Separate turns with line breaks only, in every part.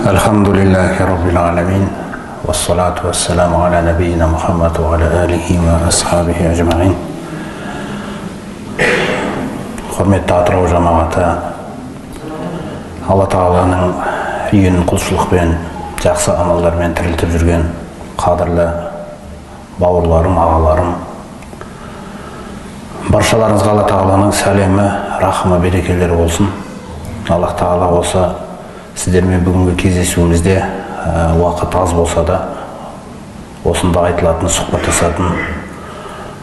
Альхамдулиллахи раббил аламин, вассалату вассаламу аля набийина Мухаммад ва аля алихи ва асхабихи ажмаин. Құрметті Атырау жамағаты, Алла Тағаланың үйін құлшылықпен, жақсы амалдармен тірілтіп жүрген қадірлі бауырларым, ағаларым, баршаларыңызға Алла Тағаланың сәлемі, рахымы, берекелері болсын. Аллах Тағала осы сіздермен бүгінгі кездесуімізде уақыт аз болса да, осында айтылатын, сұхбаттасатын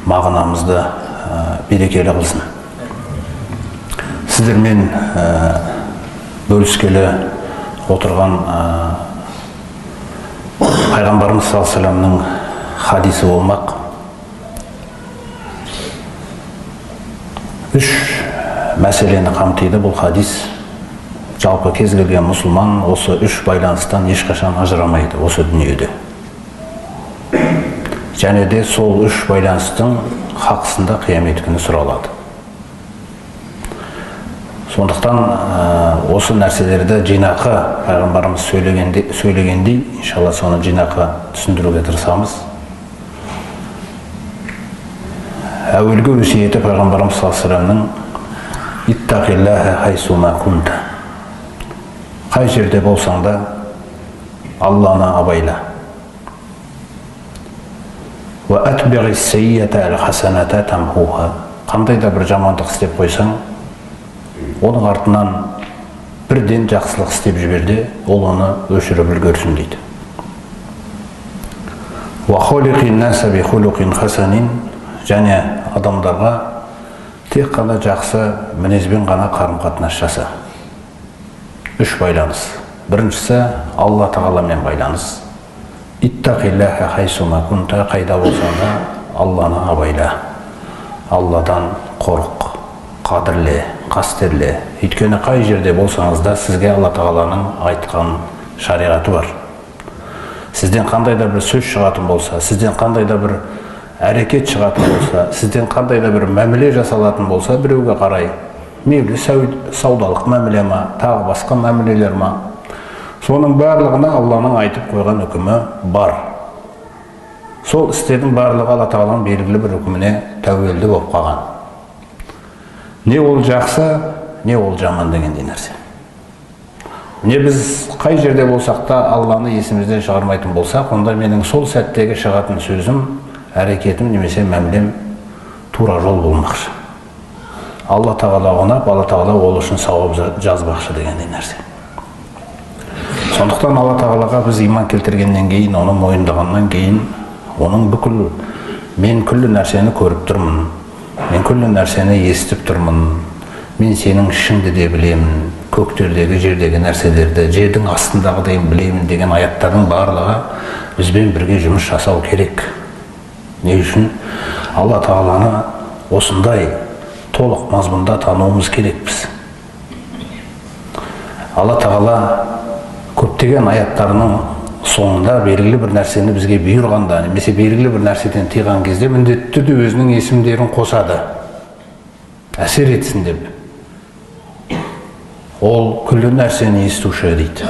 мағынамызды берекелі қылсын. Сіздермен бөліскелі отырған пайғамбарымыз саллаллаху алейхи вассаламның хадисі болмақ. Үш мәселені қамтиды бұл хадис. Жалпы кез келген мұсылман осы үш байланыстан ешқашан ажырамайды осы дүниеде. Және де сол үш байланыстың хақысында қиямет күні сұралады. Сондықтан осы нәрселерді жинақы пайғамбарымыз сөйлегендей, иншалла соны жинақы түсіндіруге тырысамыз. Әуелгі өсиеті пайғамбарымыз саллаллаху алейхи вассаламның «Иттақиллаха хайсума кунта». Қай жерде болсаң да Алланы абайла. Уа атбиғис сеййата әл хасаната тамхуха. Қандай да бір жамандық істеп қойсаң, оның артынан бірден жақсылық істеп жібер де, ол оны өшіріп үлгерсін дейді. Уа хулиқин наса би хулуқин хасанин. Және адамдарға тек қана жақсы мінезбен ғана қарым-қатынас жаса. Үш байланыс. Біріншісі Алла Тағаламен байланыс. Иттақиллаха хайсума кунта, қайда болсаң да Алланы абайла. Алладан қорық, қадірле, қастерле. Өйткені қай жерде болсаңыз да сізге Алла Тағаланың айтқан шариғаты бар. Сізден қандай да бір сөз шығатын болса, сізден қандай да бір әрекет шығатын болса, сізден қандай да бір мәміле жасалатын болса біреуге қарай, мейлі саудалық мәміле ма, тағы басқа мәмілелер ма, соның барлығына Алланың айтып қойған үкімі бар. Сол істердің барлығы Алла Тағаланың белгілі бір үкіміне тәуелді болып қалған. Не ол жақсы, не ол жаман дегендей нәрсе. Не біз қай жерде болсақ та Алланы есімізден шығармайтын болсақ, онда менің сол сәттегі шығатын сөзім, әрекетім немесе мәмілем тура жол болмақшы. Алла Тағала ұнап, Алла Тағала ол үшін сауап жазбақшы дегендей нәрсе. Сондықтан Алла Тағалаға біз иман келтіргеннен кейін, оны мойындағаннан кейін, оның бүкіл мен күллі нәрсені көріп тұрмын, мен күллі нәрсені естіп тұрмын, мен сенің ішіңді де білемін, көктердегі, жердегі нәрселерді, жердің астындағыдай білемін деген аяттардың барлығы бізбен бірге жұмыс жасау керек. Не үшін? Алла Тағаланы осындай толық мазмұнда тануымыз керекпіз. Алла Тағала көптеген аяттарының соңында белгілі бір нәрсені бізге бұйырғанда немесе белгілі бір нәрседен тыйған кезде міндетті түрде өзінің есімдерін қосады, әсер етсін деп. Ол күллі нәрсені естуші дейді,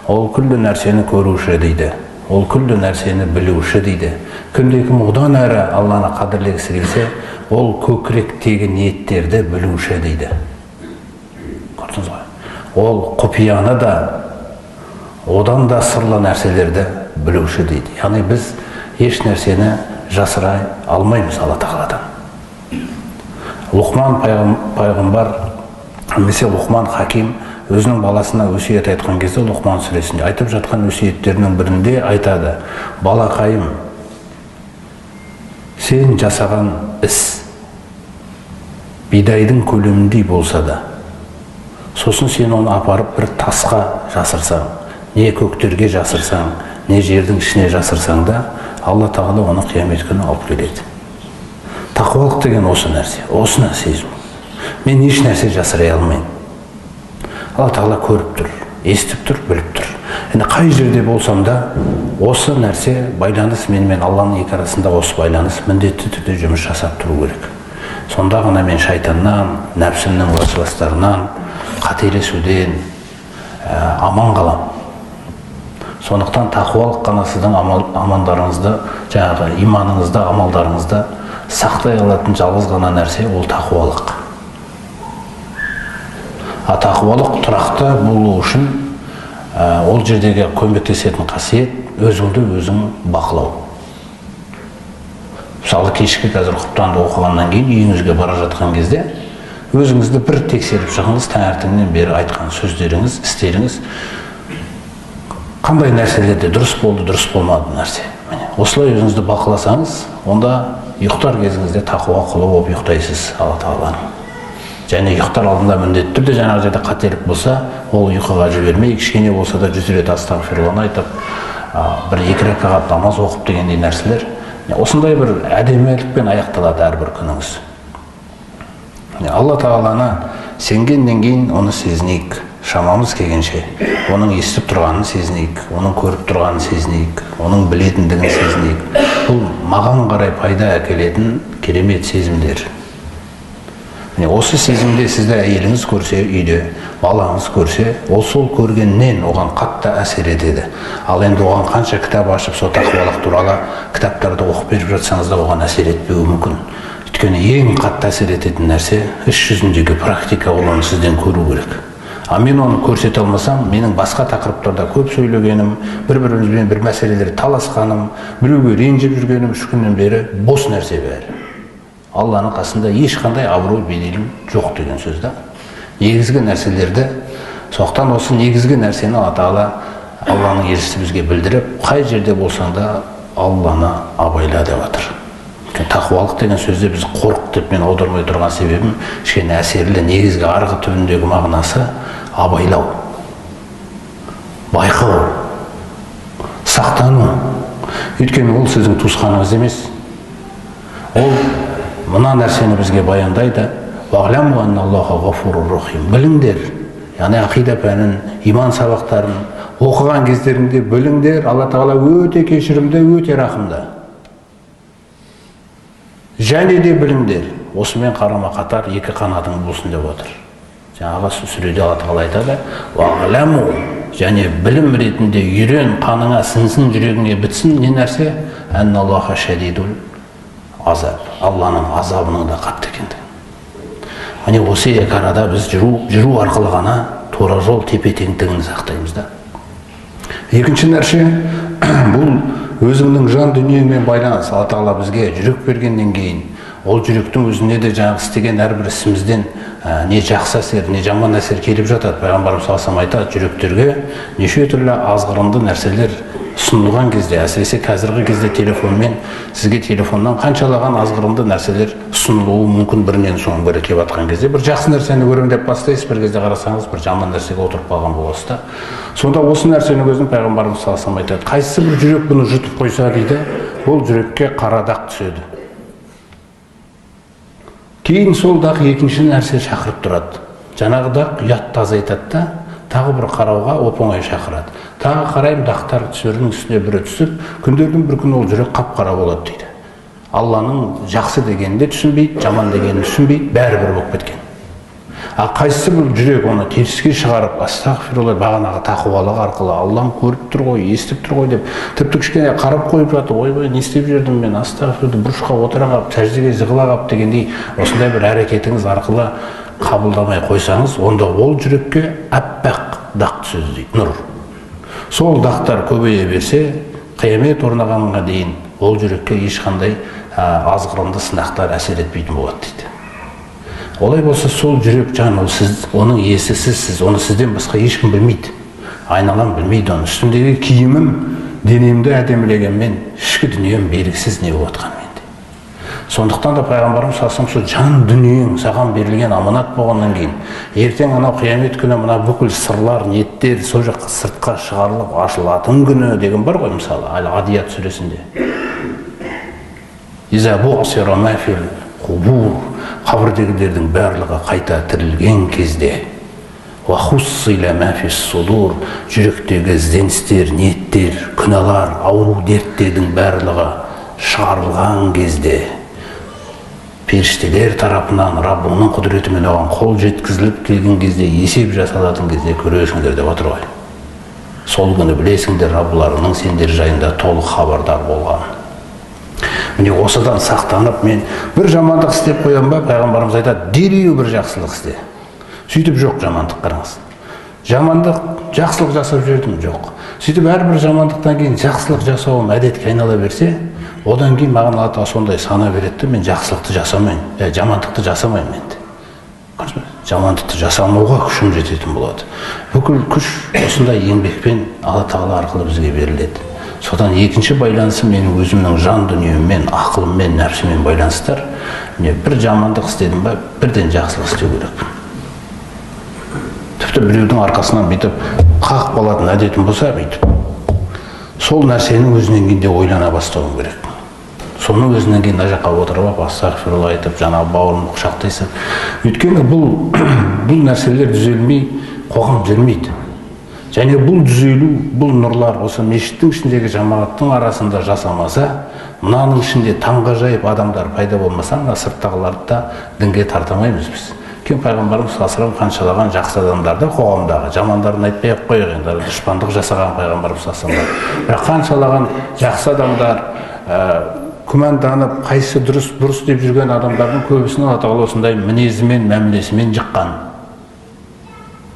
ол күллі нәрсені көруші дейді, ол күллі нәрсені білуші дейді. Кімде кім одан әрі Алланы қадірлегісі келсе, ол көкіректегі ниеттерді білуші дейді. Көрдіңіз ғой, ол құпияны да, одан да сырлы нәрселерді білуші дейді. Яғни біз еш нәрсені жасыра алмаймыз Алла Тағаладан. Лұқман пайғамбар немесе Лұқман хаким өзінің баласына өсиет айтқан кезде, Лұқман сүресінде айтып жатқан өсиеттерінің бірінде айтады: балақайым, сен жасаған іс бидайдың көлеміндей болса да, сосын сен оны апарып бір тасқа жасырсаң, не көктерге жасырсаң, не жердің ішіне жасырсаң да, Алла Тағала оны қиямет күні алып келеді. Тақуалық деген осы нәрсе, осыны сезу. Мен еш нәрсе жасырай алмаймын. Алла Тағала көріп тұр, естіп тұр, біліп тұр. Енді қай жерде болсам да, осы нәрсе байланыс, мен мен Алланың екі арасында осы байланыс міндетті түрде жұмыс жасап тұру керек. Сонда ғана мен шайтаннан, нәпсімнің уәсуастарынан, қателесуден аман қаламын. Сондықтан тақуалық қана сіздің амандарыңызды, жаңағы иманыңызды, амалдарыңызды сақтай алатын жалғыз ғана нәрсе ол тақуалық. А тақуалық тұрақты болу үшін ол жердегі көмектесетін қасиет өзіңді өзің бақылау. Мысалы, кешкі қазір құптанды оқығаннан кейін үйіңізге бара жатқан кезде өзіңізді бір тексеріп шығыңыз, таңертеңнен бері айтқан сөздеріңіз, істеріңіз қандай нәрселерде дұрыс болды, дұрыс болмады нәрсе. Міне, осылай өзіңізді бақыласаңыз, онда ұйықтар кезіңізде тақуа құлы болып ұйықтайсыз Алла Тағаланың. Және ұйықтар алдында міндетті түрде жаңағы жерде қателік болса, ол ұйқыға жібермей, кішкене болса да 100 рет астағфирулланы айтып, бір 2 ракағат намаз оқып дегендей нәрселер. Осындай бір әдемілікпен аяқталады әрбір күніңіз. Алла Тағаланы сенгеннен кейін оны сезінейік, шамамыз келгенше оның естіп тұрғанын сезінейік, оның көріп тұрғанын сезінейік, оның білетіндігін сезінейік. Бұл маған қарай пайда әкелетін керемет сезімдер. Міне, осы сезімде сізді әйеліңіз көрсе, үйде балаңыз көрсе, ол сол көргеннен оған қатты әсер етеді. Ал енді оған қанша кітап ашып, сол тақуалық туралы кітаптарды оқып беріп жатсаңыз да, оған әсер етпеуі мүмкін. Өйткені ең қатты әсер ететін нәрсе іс жүзіндегі практика, ол оны сізден көру керек. А мен оны көрсете алмасам, менің басқа тақырыптарда көп сөйлегенім, бір-бірімізбен бір мәселелер таласқаным, біреуге ренжіп жүргенім 3 күннен бері бос нәрсе бәрі. Алланың қасында ешқандай абырой беделім жоқ деген сөз да. Негізгі нәрселерді, сондықтан осы негізгі нәрсені Алла Тағала Алланың елшісі бізге білдіріп, қай жерде болсаң да Алланы абайла деп жатыр. Тақуалық деген сөзде біз қорық деп мен аудармай тұрған себебім, кішкене әсерлі, негізгі арғы түбіндегі мағынасы абайлау, байқау, сақтану. Өйткені ол сіздің туысқаныңыз емес. Ол мына нәрсені бізге баяндайды. Уағламу анналлаха ғафурур рахим. Біліңдер, яғни ақида пәнін, иман сабақтарын оқыған кездеріңде біліңдер, Алла Тағала өте кешірімді, өте рахымды. Және де біліңдер, осымен қарама қатар екі қанатың болсын деп отыр. Жаңағы сүреде Алла Тағала айтады, уағламу, және білім ретінде үйрен, қаныңа сіңсін, жүрегіңе бітсін не нәрсе? Анналлаха шадидул азап. Алланың азабының да қатты екендігін. Міне, осы екі арада біз жүру арқылы ғана тура жол тепе-теңдігін сақтаймыз да. Екінші нәрсе, бұл өзіңнің жан дүниеңмен байланыс. Алла Тағала бізге жүрек бергеннен кейін, ол жүректің өзіне де жаңағы істеген әрбір ісімізден не жақсы әсер, не жаман әсер келіп жатады. Пайғамбарымыз саллаллаху алейхи вассалам айтады, жүректерге неше түрлі азғырынды нәрселер ұсынылған кезде, әсіресе қазіргі кезде телефонмен, сізге телефоннан қаншалаған азғырынды нәрселер ұсынылуы мүмкін, бірінен соң бірі келіп жатқан кезде бір жақсы нәрсені көремін деп бастайсыз, бір кезде қарасаңыз бір жаман нәрсеге отырып қалған боласыз да. Сонда осы нәрсенің өзін пайғамбарымыз саллаллаху алейхи вассалам айтады, қайсысы бір жүрек бұны жұтып қойса дейді, ол жүрекке қара дақ түседі. Кейін сол дақ екінші нәрсе шақырып тұрады. Жаңағы дақ ұятты азайтады да, тағы бір қарауға оп-оңай шақырады. Тағы қараймын, дақтар түсердің үстіне бірі түсіп, күндердің бір күні ол жүрек қап-қара болады дейді. Алланың жақсы дегенін де түсінбейді, жаман дегенін түсінбейді, бәрі бір болып кеткен. А қайсысы бір жүрек оны теріске шығарып, астағфирулла, бағанағы тақуалық арқылы Аллам көріп тұр ғой, естіп тұр ғой деп, тіпті кішкене қарап қойып жатып, ойбай, не істеп жүрдім мен, астағфирулла, бұрышқа отыра қалып, сәждеге жығыла қалып дегендей, осындай бір әрекетіңіз арқылы қабылдамай қойсаңыз, онда ол жүрекке аппақ дақ түседі дейді, нұр. Сол дақтар көбейе берсе, қиямет орнағанға дейін ол жүрекке ешқандай азғырынды сынақтар әсер етпейтін болады дейді. Олай болса, сол жүрек жан, ол сіз, оның иесі сізсіз, оны сізден басқа ешкім білмейді. Айналам білмейді оны. Үстімдегі киімім денемді әдемілегенмен, ішкі дүнием белгісіз не болып жатқанын менде. Сондықтан да пайғамбарымыз саллаллаху алейхи вассалам сол жан дүниең саған берілген аманат болғаннан кейін, ертең анау қиямет күні мына бүкіл сырлар, ниеттер сол жаққа сыртқа шығарылып ашылатын күні деген бар ғой, мысалы, Әл Адият сүресінде. Иза бу'сира ма фил қубур, қабірдегілердің барлығы қайта тірілген кезде, уа хуссила ма фис судур, жүректегі ізденістер, ниеттер, күнәлар, ауру дерттердің барлығы шығарылған кезде, періштелер тарапынан Раббыңның құдіретімен оған қол жеткізіліп келген кезде, есеп жасалатын кезде көресіңдер деп отыр ғой. Сол күні білесіңдер Раббыларыңның сендер жайында толық хабардар болғанын. Міне, осыдан сақтанып, мен бір жамандық істеп қоямын ба, пайғамбарымыз айтады, дереу бір жақсылық істе. Сөйтіп жоқ жамандық, қараңыз. Жамандық, жақсылық жасап жібердім, жоқ. Сөйтіп әрбір жамандықтан кейін жақсылық жасауым әдетке айнала берсе, одан кейін маған Алла Тағала сондай сана береді, мен жақсылықты жасамаймын, жамандықты жасамаймын енді. Жамандықты жасамауға күшім жететін болады. Бүкіл күш осындай еңбекпен Алла Тағала арқылы бізге беріледі. Содан екінші байланысы менің өзімнің жан дүниеммен, ақылыммен, нәпсімен байланыстар. Міне, бір жамандық істедім ба, бірден жақсылық істеу керекпін. Тіпті біреудің арқасынан бүйтіп қағып қалатын әдетім болса, бүйтіп сол нәрсенің өзінен кейін де ойлана бастауым керек. Соның өзінен кейін мына жаққа отырып алып астағфирулла айтып, жаңағы бауырымды құшақтайсың. Өйткені бұл нәрселер түзелмей қоғам түзелмейді. Және бұл түзелу, бұл нұрлар осы мешіттің ішіндегі жамағаттың арасында жасамаса, мынаның ішінде таңғажайып адамдар пайда болмаса, мына сырттағыларды да дінге тарта алмаймыз біз. Өйткені пайғамбарымыз саллаллаху алейхи қаншалаған жақсы адамдарды, қоғамдағы жамандарын айтпай ақ қояйық енді, дұшпандық жасаған пайғамбарымыз саллаллаху алейхи вассалам. Бірақ қаншалаған жақсы адамдар, күмәнданып, қайсысы дұрыс, бұрыс деп жүрген адамдардың көбісін Алла Тағала осындай мінезімен, мәмілесімен жыққан.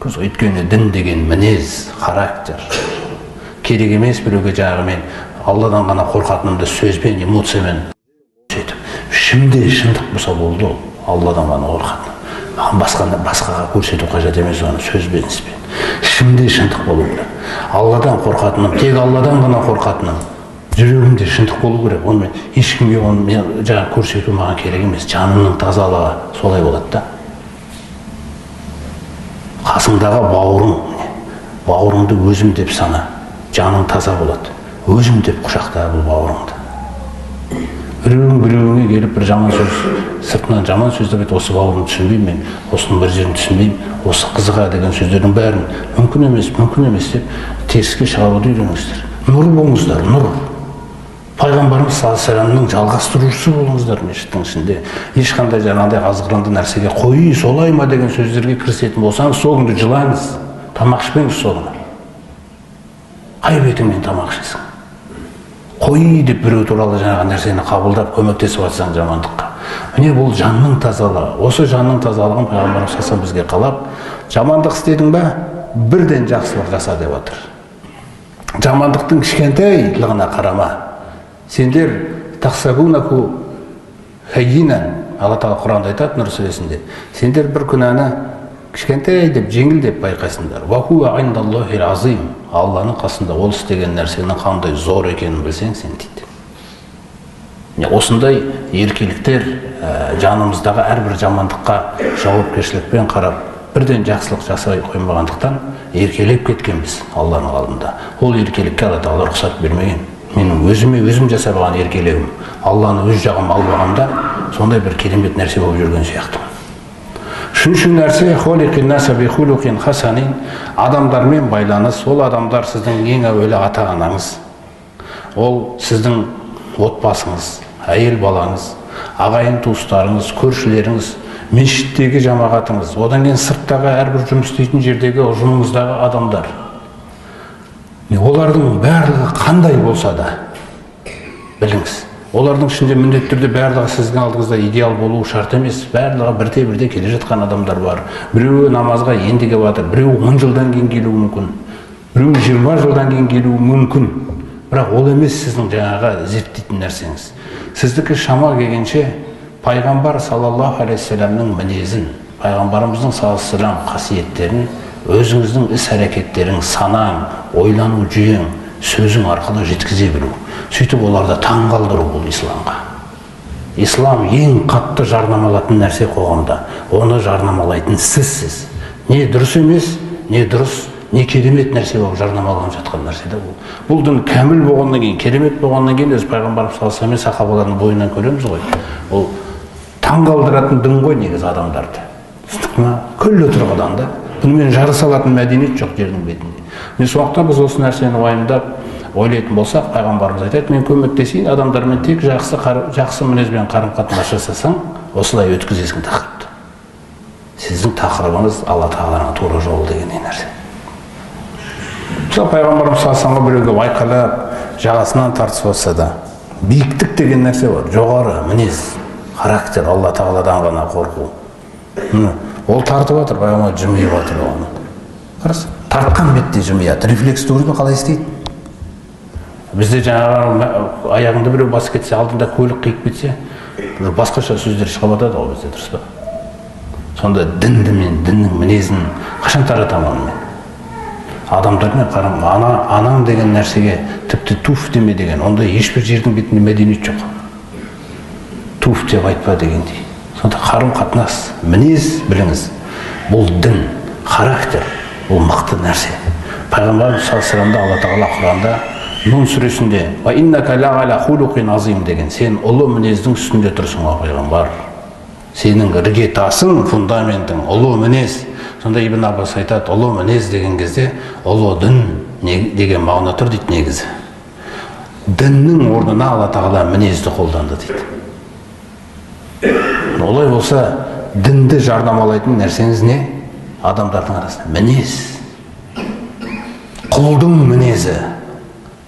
Өйткені дін деген мінез, характер. Керек емес біреуге жаңағы мен Алладан ғана қорқатынымды сөзбен, эмоциямен сөйтіп. Ішімде шындық болса болды, ол Алладан ғана қорқатын. Маған басқаға көрсету қажет емес оны сөзбен, іспен. Ішімде шындық болу керек. Алладан қорқатыным, тек Алладан ғана қорқатыным. Жүрегімде шындық болу керек. Оны мен ешкімге оны мен жаңағы көрсету маған керек емес. Жанымның тазалығы солай болады да. Қасыңдағы бауырың, бауырыңды өзім деп сана, жаның таза болады. Өзім деп құшақта бұл бауырыңды. Біреуің біреуіңе келіп бір жаман сөз, сыртынан жаман сөз деп айтып, осы бауырымды түсінбеймін мен, осының бір жерін түсінбеймін, осы қызыға деген сөздердің бәрін мүмкін емес, мүмкін емес деп теріске шығаруды үйреніңіздер. Нұр болыңыздар, нұр. Пайғамбарымыз саллаллаху алейхи вассаламның жалғастырушысы болыңыздар мешіттің ішінде. Ешқандай жаңағыдай азғыранды нәрсеге қой, солай ма деген сөздерге кірісетін болсаңыз, сол күнді жылаңыз, тамақ ішпеңіз сол күні. Қай бетіңмен тамақ ішесің? Қой деп біреу туралы жаңағы нәрсені қабылдап көмектесіп жатсаң жамандыққа. Міне, бұл жанның тазалығы. Осы жанның тазалығын пайғамбарымыз саллаллаху бізге қалап, жамандық істедің ба, бірден жақсылық жаса деп отыр. Жамандықтың кішкентайлығына қарама. Сендер тахсабунаху хайинан, Алла Тағала Құранда айтады Нұр сүресінде, сендер бір күнәні кішкентай деп, жеңіл деп байқайсыңдар. Ва хуа индаллахи азим. Алланың қасында ол істеген нәрсенің қандай зор екенін білсең сен дейді. Міне, осындай еркеліктер, жанымыздағы әрбір жамандыққа жауапкершілікпен қарап, бірден жақсылық жасай қоймағандықтан еркелеп кеткенбіз Алланың алдында. Ол еркелікке Алла Тағала рұқсат бермеген. Менің өзіме өзім жасап алған еркелігім, Алланы өз жағыма алып сондай бір керемет нәрсе болып жүрген сияқтымын. Үшінші нәрсе, холиқин наса би хулуқин хасанин, адамдармен байланыс. Ол адамдар сіздің ең әуелі ата-анаңыз, ол сіздің отбасыңыз, әйел балаңыз, ағайын туыстарыңыз, көршілеріңіз, мешіттегі жамағатыңыз, одан кейін сырттағы әрбір жұмыс істейтін жердегі ұжымыңыздағы адамдар. Олардың барлығы қандай болса да біліңіз, олардың ішінде міндетті түрде барлығы сіздің алдыңызда идеал болуы шарт емес. Барлығы бірте бірте келе жатқан адамдар бар. Біреуі намазға енді келіп жатыр, біреуі 10 жылдан кейін келуі мүмкін, біреуі 20 жылдан кейін келуі мүмкін. Бірақ ол емес сіздің жаңағы зерттейтін нәрсеңіз. Сіздікі шама келгенше пайғамбар саллаллаху алейхи вассаламның мінезін, пайғамбарымыздың саллаллаху алейхи вассалам қасиеттерін өзіңіздің іс әрекеттерің, санаң, ойлану жүйең, сөзің арқылы жеткізе білу. Сөйтіп оларды таң қалдыру бұл исламға. Ислам ең қатты жарнамалатын нәрсе қоғамда. Оны жарнамалайтын сізсіз. Не дұрыс емес, не дұрыс, не керемет нәрсе болып жарнамаланып жатқан нәрсе да бұл. Бұл дін кәміл болғаннан кейін, керемет болғаннан кейін, өз пайғамбарымыз саллаллаху алейхи вассалам мен сахабалардың бойынан көреміз ғой. Ол таң қалдыратын дін ғой негізі адамдарды. Түсіндік ма? Күллі тұрғыдан да. Бұнымен жарыса алатын мәдениет жоқ жердің бетінде. Міне, сондықтан біз осы нәрсені уайымдап ойлайтын болсақ, пайғамбарымыз айтады, мен көмектесейін, адамдармен тек жақсы, жақсы мінезбен қарым қатынас жасасаң, осылай өткізесің тақырыпты. Сіздің тақырыбыңыз Алла Тағаланың тура жолы деген не нәрсе. Мысалы, пайғамбарымыз саллаллаху алейхи біреуге айқайлап, жағасынан тартысып жатса да, биіктік деген нәрсе бар, жоғары мінез, характер, Алла тағаладан ғана қорқу. Ол тартып жатыр, пайғамбар жымиып жатыр оған. Қараса, тартқан бетте жымияды. Рефлексті көрдің бе, қалай істейді? Бізде жаңағы аяғыңды біреу басып кетсе, алдында көлік қиып кетсе, бір басқаша сөздер шығып жатады ғой бізде, дұрыс па? Сонда дінді мен, діннің мінезін қашан таратамын оны мен? Адамдармен қарам, ана, анаң деген нәрсеге тіпті туф деме деген, ондай ешбір жердің бетінде мәдениет жоқ. Туф деп айтпа дегендей. Сонда қарым қатынас, мінез біліңіз, бұл дін, характер, бұл мықты нәрсе. Пайғамбарымыз саллаллаху алейхи Алла тағала Құранда Нун сүресінде «Уа иннака ла аля хулуқин азим» деген, сен ұлы мінездің үстінде тұрсың, о пайғамбар. Сенің іргетасың, фундаментің ұлы мінез. Сонда Ибн Аббас айтады, ұлы мінез деген кезде ұлы дін деген мағына тұр дейді негізі. Діннің орнына Алла тағала мінезді қолданды дейді. Олай болса, дінді жарнамалайтын нәрсеңіз не? Адамдардың арасында мінез. Құлдың мінезі.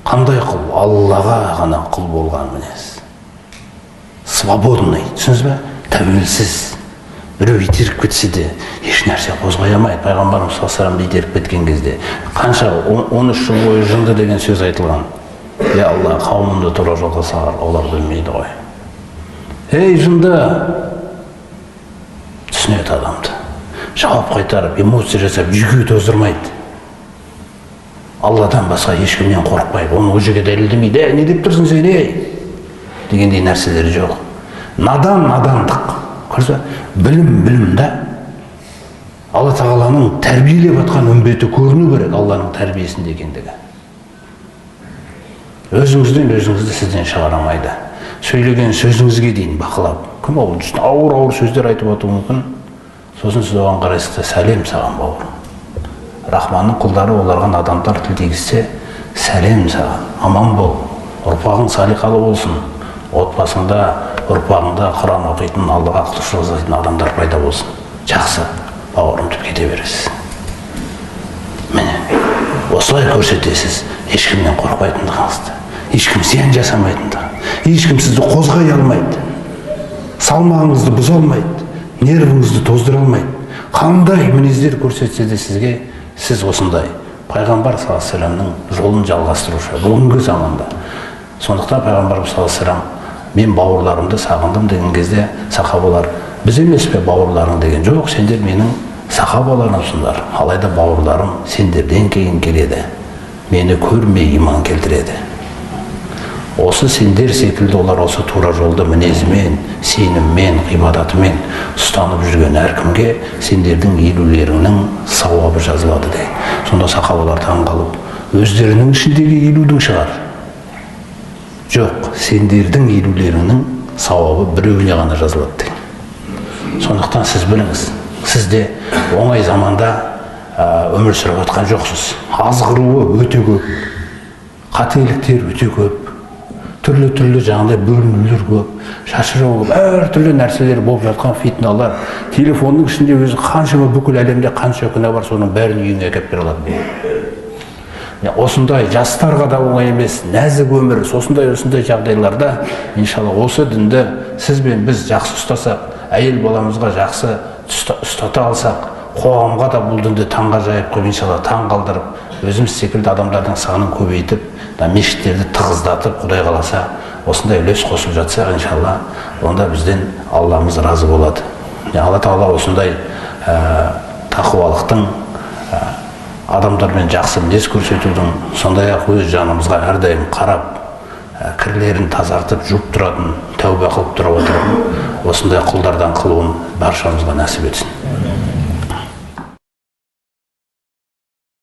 Қандай құл? Аллаға ғана құл болған мінез. Свободный, түсіндіңіз бе? Тәуелсіз. Біреу итеріп кетсе де еш нәрсе қозғай алмайды. Пайғамбарымыз саллаллаху алейхи итеріп кеткен кезде қанша 13 жыл бойы жынды деген сөз айтылған. Я Алла, қауымымды тура жолға сал, олар білмейді ғой. Ей жынды, түсінеді адамды. Жауап қайтарып, эмоция жасап, жүйке тоздырмайды. Алладан басқа ешкімнен қорықпайды. Оны ол жерге дәлелдемейді. Ей, не деп тұрсың сен, ей? Дегендей нәрселер жоқ. Надан надандық. Көрдіңіз бе? Білім білім да. Алла тағаланың тәрбиелеп жатқан үмбеті көріну керек, Алланың тәрбиесінде екендігі. Өзіңізден өзіңізді сізден шығара алмайды. Сөйлеген сөзіңізге дейін бақылап. Кім ол? Ауыр-ауыр сөздер айтып отыруы мүмкін. Сосын сіз оған қарайсыз да, сәлем саған, бауырым. Рахманның құлдары оларға надандар тіл тигізсе, сәлем саған, аман бол, ұрпағың салиқалы болсын, отбасыңда, ұрпағыңда Құран оқитын, Аллаға құлшылық жасайтын адамдар пайда болсын. Жақсы, бауырым деп кете бересіз. Міне, осылай көрсетесіз ешкімнен қорықпайтындығыңызды, ешкім зиян жасамайтындығын, ешкім сізді қозғай алмайды, салмағыңызды бұза алмайды, нервіңізді тоздыра алмайды. Қандай мінездер көрсетсе де сізге, сіз осындай пайғамбар саллаллаху алейхи вассаламның жолын жалғастырушы бүгінгі заманда. Сондықтан пайғамбарымыз саллаллаху алейхи вассалам мен бауырларымды сағындым деген кезде сахабалар біз емес пе бауырларың деген, жоқ, сендер менің сахабаларымсыңдар, алайда бауырларым сендерден кейін келеді, мені көрмей иман келтіреді. Осы сендер секілді олар осы тура жолды мінезімен, сеніммен, ғибадатымен ұстанып жүрген әркімге сендердің елулеріңнің сауабы жазылады деген. Сонда сахабалар таң қалып, өздерінің ішіндегі елудің шығар. Жоқ, сендердің елулеріңнің сауабы біреуіне ғана жазылады деген. Сондықтан сіз біліңіз, сіз де оңай заманда өмір сүріп жатқан жоқсыз. Азғыруы өте көп, қателіктер өте көп, түрлі-түрлі жаңағыдай бөлінулер көп, шашырау көп, әртүрлі нәрселер болып жатқан фитналар. Телефонның ішінде өзі қаншама, бүкіл әлемде қанша күнә бар, соның бәрін үйіңе әкеліп бере алады. Осындай жастарға да оңай емес, нәзік өмір, осындай осындай жағдайларда иншалла осы дінді сіз бен біз жақсы ұстасақ, әйел баламызға жақсы ұстата алсақ, қоғамға да бұл дінді таңғажайып қылып иншалла таң қалдырып, өзіміз секілді адамдардың санын көбейтіп, мешіттерді тығыздатып, Құдай қаласа, осындай үлес қосып жатсақ, иншалла, онда бізден Алламыз разы болады. Алла тағала осындай тақуалықтың, адамдармен жақсы мінез көрсетудің, сондай-ақ өз жанымызға әрдайым қарап, кірлерін тазартып, жуып тұратын, тәуба қылып тұрып отыратын осындай құлдардан қылуын баршамызға нәсіп етсін.